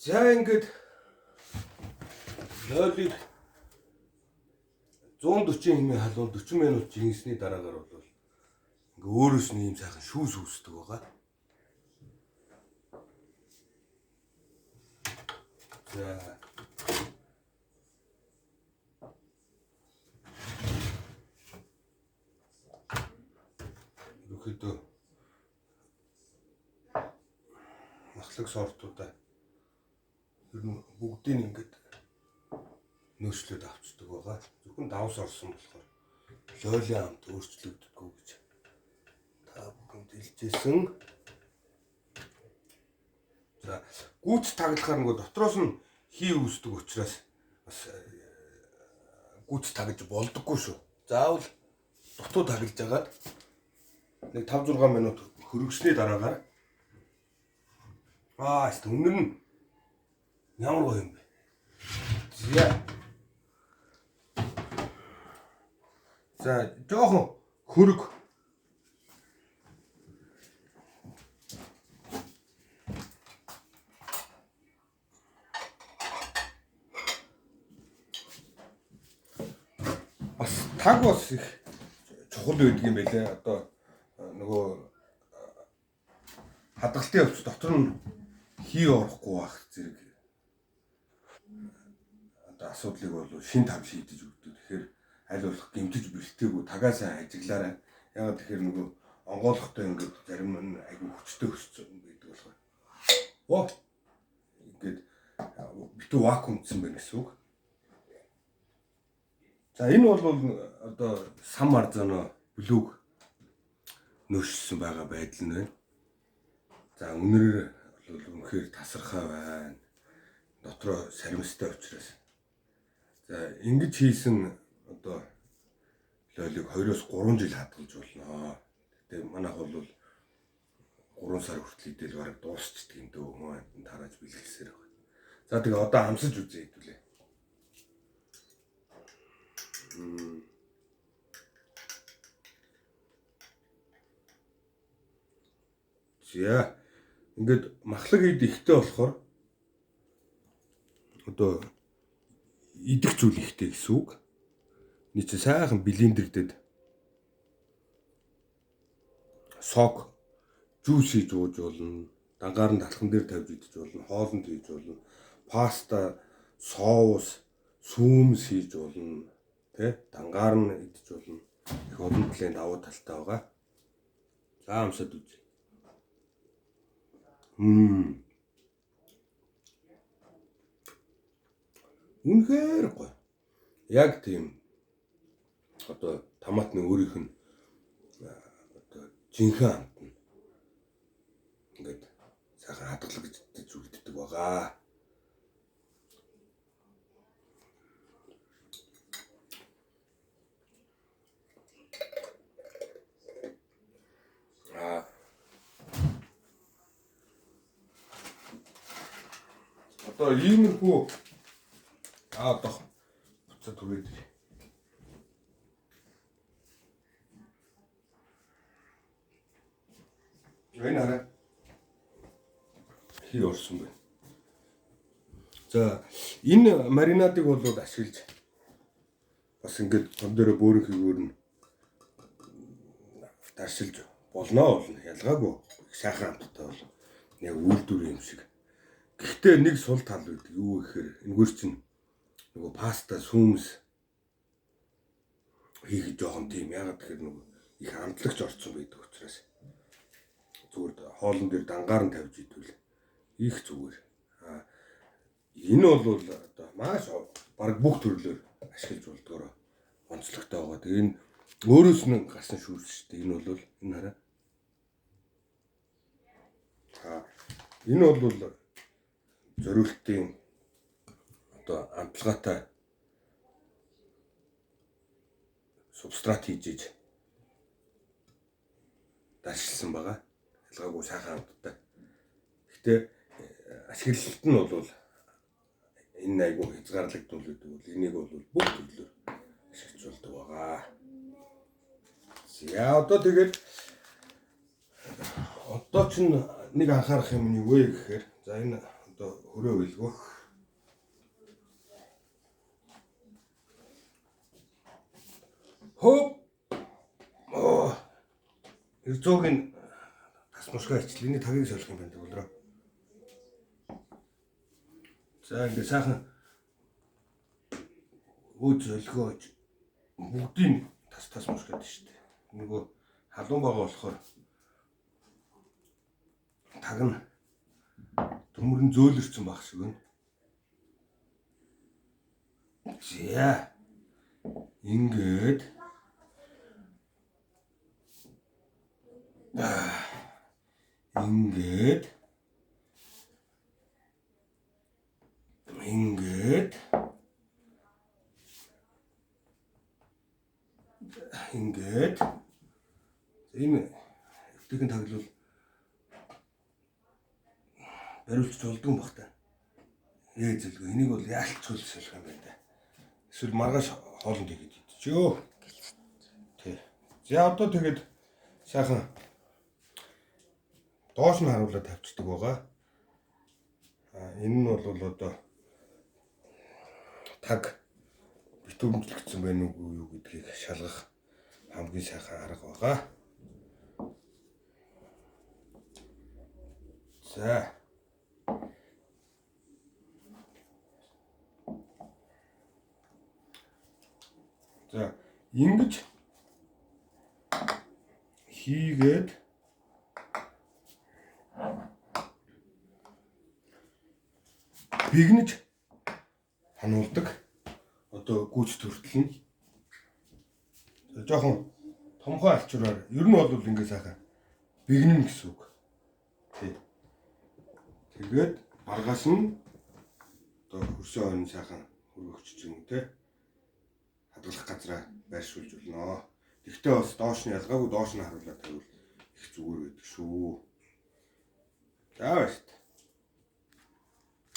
За ингээд лоолыг 140 хэмээн халуун 40 минут жинсний дараагаар бол ингээ өөрөөс нь ийм сайхан шүүс үүсдэг байгаа. За ерөнхийдөө махлаг сортуудаа ер нь бүгдийг ингээд нөөцлөд авчдаг байгаа. Зөвхөн давс орсон болохоор лоолын амт өөрчлөгддөггүй гэж та бүхэнд хэлжсэн. За гүйц таглахаар нөгөө дотроос нь хий үүсдэг учраас бас гүйц тагж болдоггүй шүү. Заавал дутуу таглаж агаад нэг 5 6 минут хөргөсний дараагаар аа үнэр нь ямар гоё юм бэ. За. За жоохон хөрөг. Бас таг бас их чухал байдаг юм байлээ. Одоо нөгөө хадгалтын явц дотор нь хий орохгүй байх зэрэг одоо асуудлыг бол шин там шийдэж өгдөг. Тэгэхээр аль болох гэмтэж бэлтээгүй тагаа сайн ажиглаарай. Яагаад тэгэхээр нөгөө онгойлгохтой ингээд зарим нь айгүй хүчтэй өссөн байдаг болохоор. Оо ингээд битүү вакуумдсан байна гэсэн үг. За энэ бол одоо сам арзано блүг нөөшсөн байгаа байдал нь байна. За үнэр бол үнэхээр тасархай байна. Дотроо саримстай учраас. За ингэж хийсэн одоо лоолыг 2-3 жил хадгалж болно. Гэтэ манайх бол 3 сар хүртэл идэл бараг дуусчдаг юм дөө хүн амтнд тарааж бэлгэлсээр байна. За тэгээ одоо амсаж үзье хэдүүлээ. За ингээд махлаг ид ихтэй болохоор одоо идэх зүйл ихтэй гэсэн үг. Нэг чинь сайхан блендердэд сок жуус хийж ууж болно. Дангаар нь талхан дээр тавьж идэж болно. Хоолнд хийж болно. Паста, соус, сүүмс хийж болно. Тэ? Дангаар нь идэж болно. Их олон талын давуу талтай байгаа. За амсаад үзье. Үнэхээр гоё. Яг тийм одоо томатны өөрийнх нь одоо жинхэнэ амт нь ингээд сайхан хадгалагдаж үлддэг байгаа. Одоо иймэрхүү одоо буцаад түрээд. Энэ хараа хий орсон байна. За энэ маринадыг бол ашиглаж бас ингээд том дээрээ бөөрийнхийгээр нь даршилж болно болно. Ялгаагүй сайхан амттай бол яг үйлдвэр юм шиг. Гэхдээ нэг сул тал байдаг. Юу гэхээр энэгээр чинь нөгөө паста, сүүмс хийх жоохон тийм. Яагаад гэхээр нөгөө их амтлагч орцсон байдаг учраас зүгээр хоолн дээр дангаар нь тавьж идвэл их зүгээр. Энэ бол одоо маш бараг бүх төрлөөр ашиглаж болдгороо онцлогтой байгаа. Тэгээ энэ өөрөөс нь гарсан шүүс шүү дээ. Энэ бол энэ хараа. Энэ бол зориултын одоо амталгаатай субстрат хийж иж даршилсан байгаа. Ялгаагүй сайхан амттай. Гэхдээ ашиглалт нь бол энэ айгүй хязгаарлагдвал гэдэг бол энийг бол бүх төрлөөр ашиглаж болдог байгаа. За одоо тэгээд одоо ч нэг анхаарах юм нь юу вэ гэхээр за энэ одоо Хөрөө байлгүй. Хөп. Оо. 900-ийн тас мушгаа ичлээ. Эний тагийг солих юм байна төгөлрөө. За ингээ сайхан өөд зөлгөөж бүгдийг тас мушгаад шүү дээ. Нөгөө халуун байгаа болохоор таг нь төмөр нь зөөлөрсөн байх шиг байна. За. Ингээд ингээд ингээд ингээд энэ эвтэйхэн таглал бариулж болдгоо бах та. Зэлгүй энийг бол яалчгүй солих юм байна да. Эсвэл маргааш хоолнд хийгээд идчихөө. Тий. За одоо тэгээд сайхан доош нь харуулаад тавьчихдаг байгаа. Энэ нь бол одоо таг битүүмжлэгдсэн байна уу юу гэдгийг шалгах хамгийн сайхан арга байгаа. За. За, ингэж хийгээд бигнэж хануулдаг. Одоо гүйц төртөл нь. Жохон томхой алчураар ер нь бол ингэ сайхан бигнэн гэсэн үг. Тий. Тэгээд баргаас нь одоо хөрсөн ойн сайхан хөргөгч юм те. Хадгалах газраа байршуулж болно. Тэгтээ бас доош нь ялгаагүй доош нь харуулаад тавиул их зүгээр байдаг шүү. За баярлалаа.